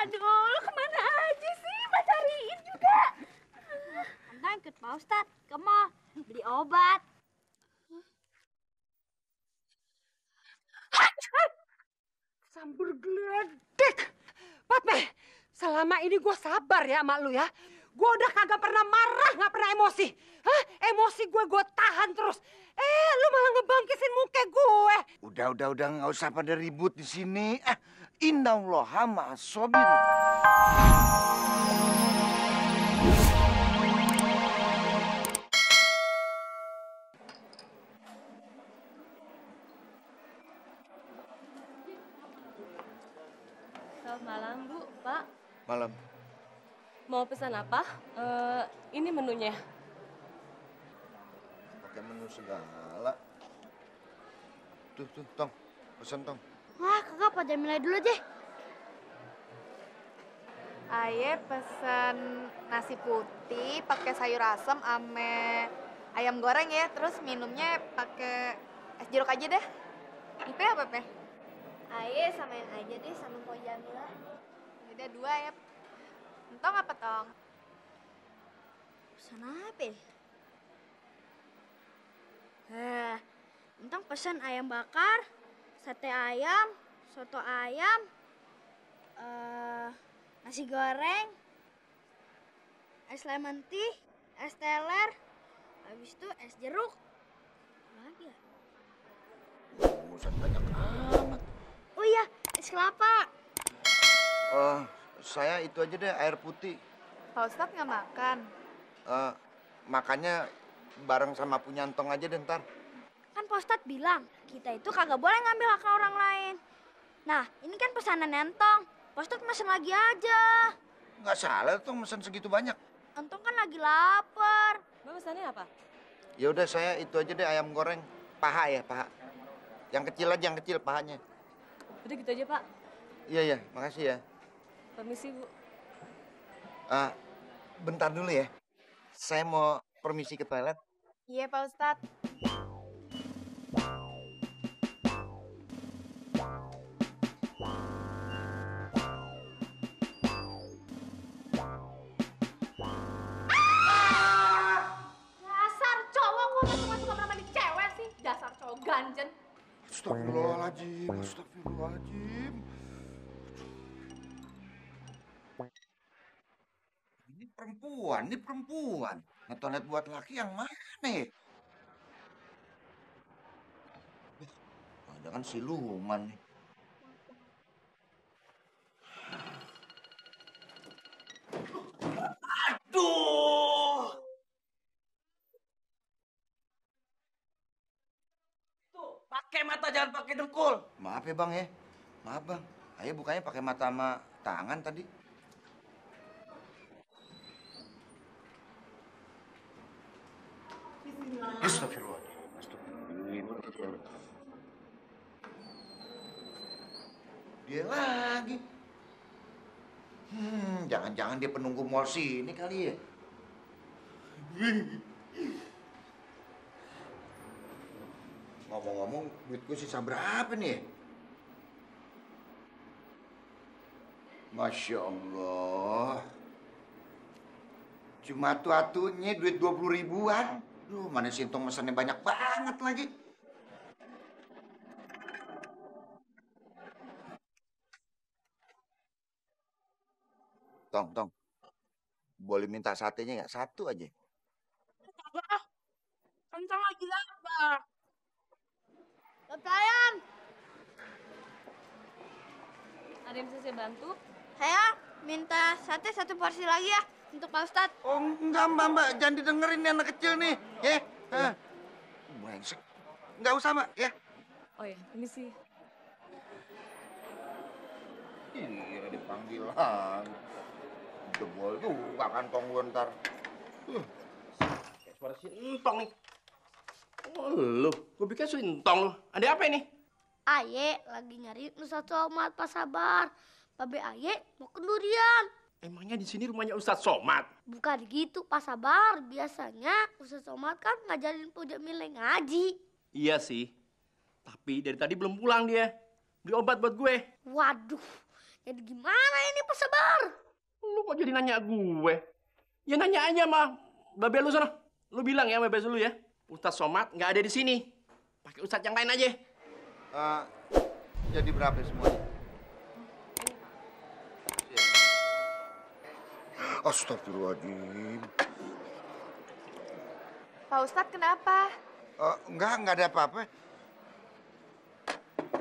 Aduh, lu kemana aja sih? Mbak cariin juga. Anda ikut Pak Ustadz ke mall beli obat. Sambur geledek. Patme, selama ini gue sabar ya sama lu ya. Gue udah kagak pernah marah, nggak pernah emosi. Hah? Emosi gue tahan terus. Lu malah ngebangkisin muka gue. Udah, nggak usah pada ribut di sini. Innallaha ma'as sabirin. Selamat malam, Bu, Pak. Malam. Mau pesan apa? Ini menunya. Pakai menu segala. Tuh, Tong. Pesan, Tong. Wah, kakak pada mulai dulu aja. Aye pesen nasi putih pakai sayur asam ame ayam goreng ya. Terus minumnya pakai es jeruk aja deh. Ipe apa, Pe? Aye samain aja deh sama Ko Jamila. Udah 2 ya. Entong apa, Tong? Pesan apa ya? Entong pesan ayam bakar, sate ayam, soto ayam, nasi goreng, es lemon tea, es teler, habis itu es jeruk. Apa lagi ya? Urusan banyak amat. Oh iya, es kelapa. Saya itu aja deh, air putih. Pak Ustadz nggak makan. Makannya bareng sama punya Entong aja deh ntar. Kan Pak Ustadz bilang, kita itu kagak boleh ngambil hak orang lain. Nah, ini kan pesanan Entong. Pak Ustadz mesen lagi aja. Nggak salah tuh mesen segitu banyak. Entong kan lagi lapar. Mbak pesannya apa? Ya udah saya itu aja deh, ayam goreng paha ya, paha. Yang kecil aja, yang kecil pahanya. Udah gitu aja, Pak. Iya, makasih ya. Permisi, Bu. Bentar dulu ya. Saya mau permisi ke toilet. Iya, Pak Ustadz. Dasar cowok kok masuk kamar mandi cewek sih? Dasar cowok ganjen. Astagfirullahaladzim. Ini perempuan. Ngetonet buat laki yang mana ya? Ada kan siluman nih. Aduh! Tuh, pakai mata jangan pakai dengkul. Maaf ya bang ya. Maaf bang. Ayo bukanya pakai mata sama tangan tadi. Astagfirullahaladzim. Dia lagi. Jangan-jangan dia penunggu mall sini kali ya. Ngomong-ngomong, duitku sisa berapa nih? Masya Allah. Cuma atu-atunya duit 20 ribuan. Loh, mana Sintong mesennya banyak banget lagi. Tong. Boleh minta satenya nggak? Satu aja. Kencang lagi lapar. Sayang, Ada yang bisa saya bantu? saya minta sate 1 porsi lagi ya untuk Pak Ustadz. Oh, enggak, Mbak. Jangan didengerin nih anak kecil nih. Ya? Brengsek. Enggak usah, Mbak. Ya? Oh ya, ini sih. Iya, dipanggil lagi. Jebol juga kantong gue ntar. Kayak suara si Entong nih. Oh, lu, gue pikir si Entong lu. Ada apa ini? Aye lagi nyari Ustadz Somad Pak Sabar. Babe Aye mau kendurian. Emangnya di sini rumahnya Ustadz Somad? Bukan gitu Pak Sabar. Biasanya Ustadz Somad kan ngajarin Puja Mile ngaji. Iya sih. Tapi dari tadi belum pulang dia. Beli obat buat gue. Waduh, Jadi gimana ini Pak Sabar? Lu kok jadi nanya gue? Ya nanya aja mah. Babe lu sana. Lu bilang ya sama babe lu ya. Ustadz Somad nggak ada di sini. Pakai ustadz yang lain aja. Jadi berapa semuanya? Astagfirullahaladzim. Pak Ustadz kenapa? Enggak ada apa-apa.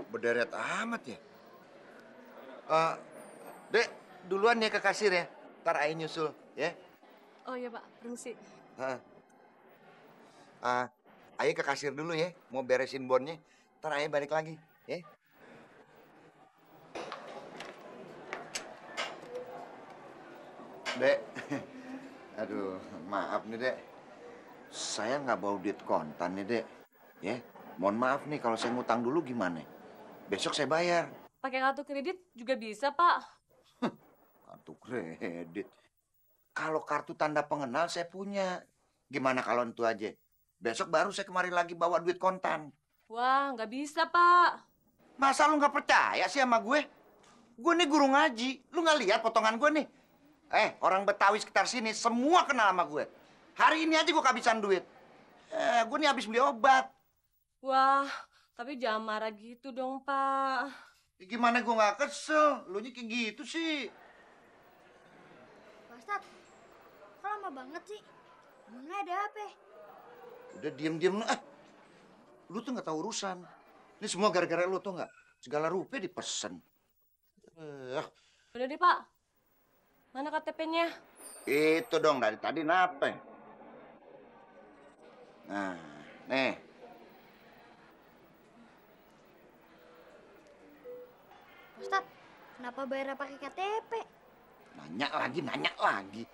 Berderet amat ya. Dek, duluan ya ke kasir ya. Ntar Ayah nyusul, ya. Oh iya Pak, permisi. Ayah ke kasir dulu ya. Mau beresin bonnya. Ntar Ayah balik lagi, ya. Dek, aduh, maaf nih, Dek. Saya nggak bawa duit kontan nih, Dek. Ya, mohon maaf nih kalau saya ngutang dulu gimana? Besok saya bayar. Pakai kartu kredit juga bisa Pak. Kartu kredit. Kalau kartu tanda pengenal saya punya. Gimana kalau itu aja? Besok baru saya kemari lagi bawa duit kontan. Wah, nggak bisa Pak. Masa lu nggak percaya sih sama gue? Gue nih guru ngaji. Lu nggak lihat potongan gue nih? Orang Betawi sekitar sini semua kenal sama gue. Hari ini aja gue kehabisan duit. Gue nih habis beli obat. Wah, tapi jangan marah gitu dong Pak. Gimana gue nggak kesel? Lu nya kayak gitu sih. Pak Ustadz, kok lama banget sih? Emangnya ada apa? Udah diem-diem lu. Lu tuh nggak tahu urusan. Ini semua gara-gara lu tuh nggak. Segala rupiah dipesen. Udah deh Pak. Mana KTP-nya? Itu dong dari tadi nape? Nah, nih. Pak Ustadz, kenapa bayar pakai KTP? Nanya lagi.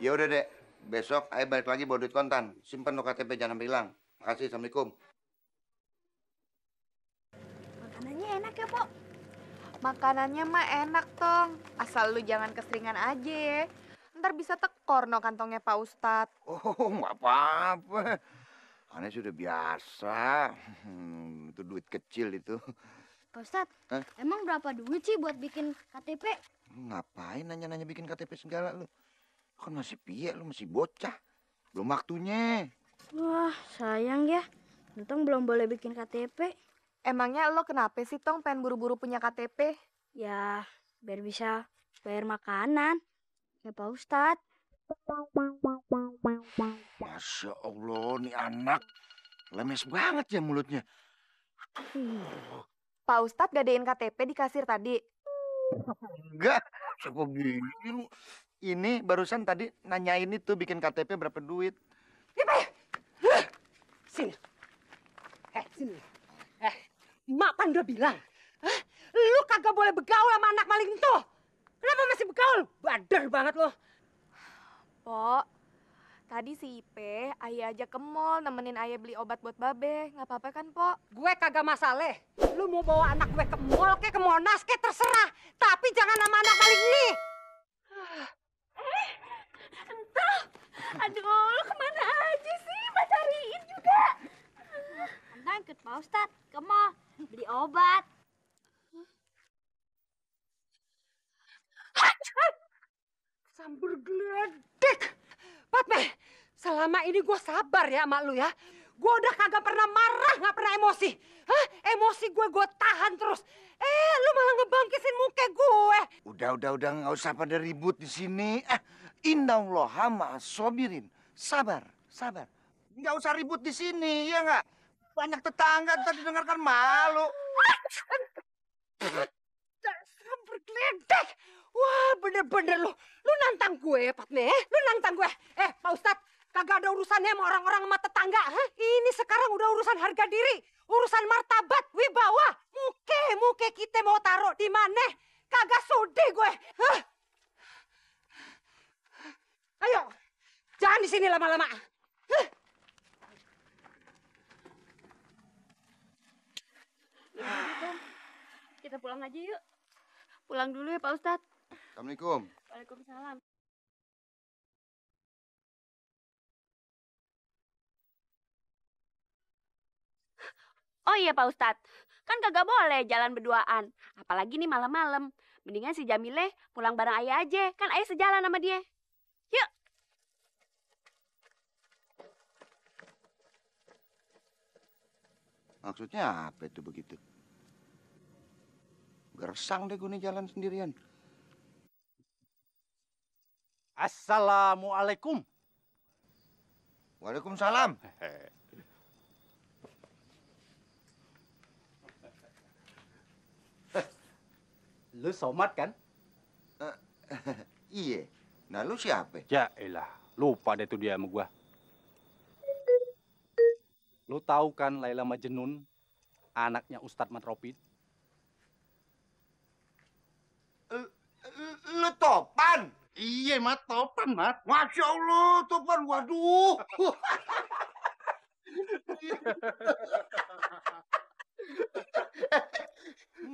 Ya udah deh, besok Ayah balik lagi bawa duit kontan. Simpen lo KTP jangan sampai hilang. Makasih, assalamualaikum. Makanannya enak ya, Pok? Makanannya mah enak, Tong. Asal lu jangan keseringan aja ya. Ntar bisa tekor no kantongnya Pak Ustadz. Oh, nggak apa-apa. Aneh sudah biasa. Itu duit kecil itu. Pak Ustadz, emang berapa duit sih buat bikin KTP? Ngapain nanya-nanya bikin KTP segala lu? Kan masih piye, lu masih bocah. Belum waktunya. Wah, sayang ya. Untung belum boleh bikin KTP. Emangnya lo kenapa sih, Tong, pengen buru-buru punya KTP? Ya, biar bisa bayar makanan. Ya Pak Ustadz. Masya Allah, nih anak. Lemes banget ya mulutnya. Pak Ustadz gadein KTP di kasir tadi. Enggak. Siapa gini lu? Ini barusan tadi nanyain itu bikin KTP berapa duit. Sini. Sini. Mak kan udah bilang, lu kagak boleh begaul sama anak maling tuh. Kenapa masih begaul? Badar banget lo. Pok, tadi si Ipe, Ayah ajak ke mall nemenin Ayah beli obat buat Babe. Nggak apa-apa kan, Pok? Gue kagak masalah. Lu mau bawa anak gue ke mall ke Monas ke terserah. Tapi jangan sama anak maling ini. Entah. Aduh, lu kemana aja sih? Pak cariin juga. Entah ikut Pak Ustadz ke mall beli obat. Sambur geledek. Patme, selama ini gue sabar ya sama lu ya. Gue udah kagak pernah marah, nggak pernah emosi. Emosi gue tahan terus. Lu malah ngebangkisin muka gue. Udah, nggak usah pada ribut di sini. Innallaha ma'as-sabirin. Sabar. Nggak usah ribut di sini, ya nggak? Banyak tetangga tadi dengarkan malu. Sambur geledek. Wah, bener-bener lu. Lu nantang gue, Patme. Lu nantang gue. Pak Ustadz, kagak ada urusannya sama orang-orang sama tetangga. Ini sekarang udah urusan harga diri. Urusan martabat, wibawa. Muke kita mau taruh di mana? Kagak sudi gue. Ayo, jangan di sini lama-lama. Kita pulang aja yuk. Pulang dulu ya Pak Ustadz. Assalamualaikum. Waalaikumsalam. Oh iya Pak Ustadz, kan kagak boleh jalan berduaan. Apalagi nih malam-malam. Mendingan si Jamile pulang bareng ayah aja. Kan ayah sejalan sama dia. Yuk. Maksudnya apa itu begitu? Gersang deh gue nih jalan sendirian. Assalamualaikum. Waalaikumsalam. Lu Somad kan? Iya. Nah lu siapa? Ya elah, lupa deh tuh dia sama gua. Lu tahu kan Laila Majnun, anaknya Ustadz Matropid? Lu Topan? Iya, Mat, Topan, Mat. Masya Allah, Topan. Waduh.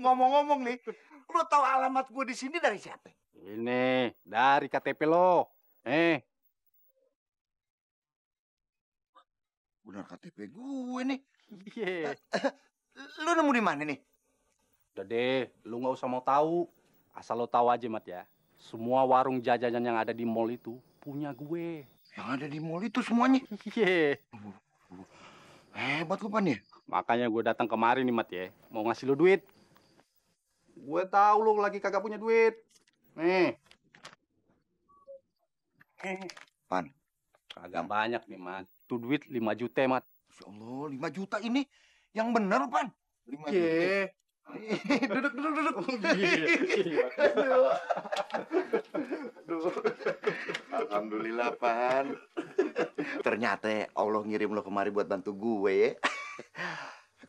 Ngomong-ngomong nih, lu tahu alamat gue di sini dari siapa? Ini dari KTP lo. Benar KTP gue nih. Iya. Lu nemu di mana nih? Udah deh, lu nggak usah mau tahu. Asal lo tahu aja, Mat ya. Semua warung jajanan yang ada di mall itu punya gue. Yang ada di mall itu semuanya. Iya. Hebat lu, Pan ya? Makanya gue datang kemari nih, Mat ya. Mau ngasih lo duit. Gue tahu lo lagi kagak punya duit. Nih. Pan. Kagak banyak nih, Mat. Itu duit 5 juta, Mat. Masya Allah, 5 juta ini yang bener, Pan. 5 juta. Duduk. Aduh. Alhamdulillah, Pan. Ternyata Allah ngirim lo kemari buat bantu gue ya.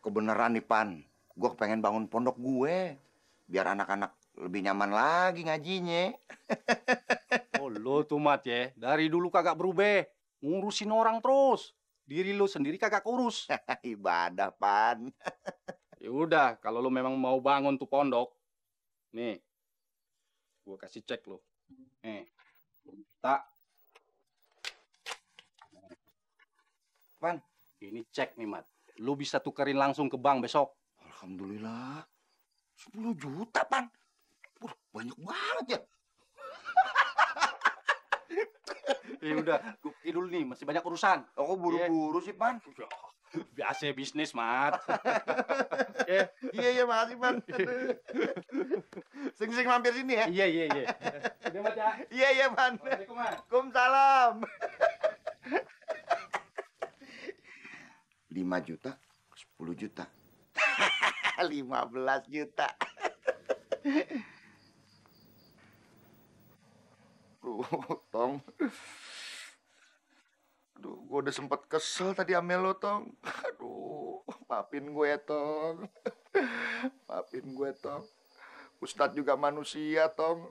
Kebenaran nih, Pan. Gue pengen bangun pondok gue. Biar anak-anak lebih nyaman lagi ngajinya. Oh, lo tuh, Mat ya. Dari dulu kagak berubah. Ngurusin orang terus. Diri lo sendiri kagak urus. Ibadah, Pan. Ya udah, kalau lo memang mau bangun tuh pondok, nih, gua kasih cek lo. Nih, tak. Pan, ini cek nih, Mat. Lo bisa tukerin langsung ke bank besok. Alhamdulillah. 10 juta, Pan. Wah, banyak banget ya. Ya udah, gua pergi dulu nih, masih banyak urusan. Oh, buru-buru sih, Pan. Biasa bisnis, Mat. Iya, makasih, Pan. Sing-sing mampir sini ya. Iya. Udah, Mat ya. Iya, Pan. Assalamualaikum, Mat. Waalaikumsalam. 5 juta, 10 juta. 15 juta. Tong. Aduh, gue udah sempet kesel tadi sama lo, Tong. Aduh, maafin gue ya, Tong. Maafin gue, Tong. Ustadz juga manusia, Tong.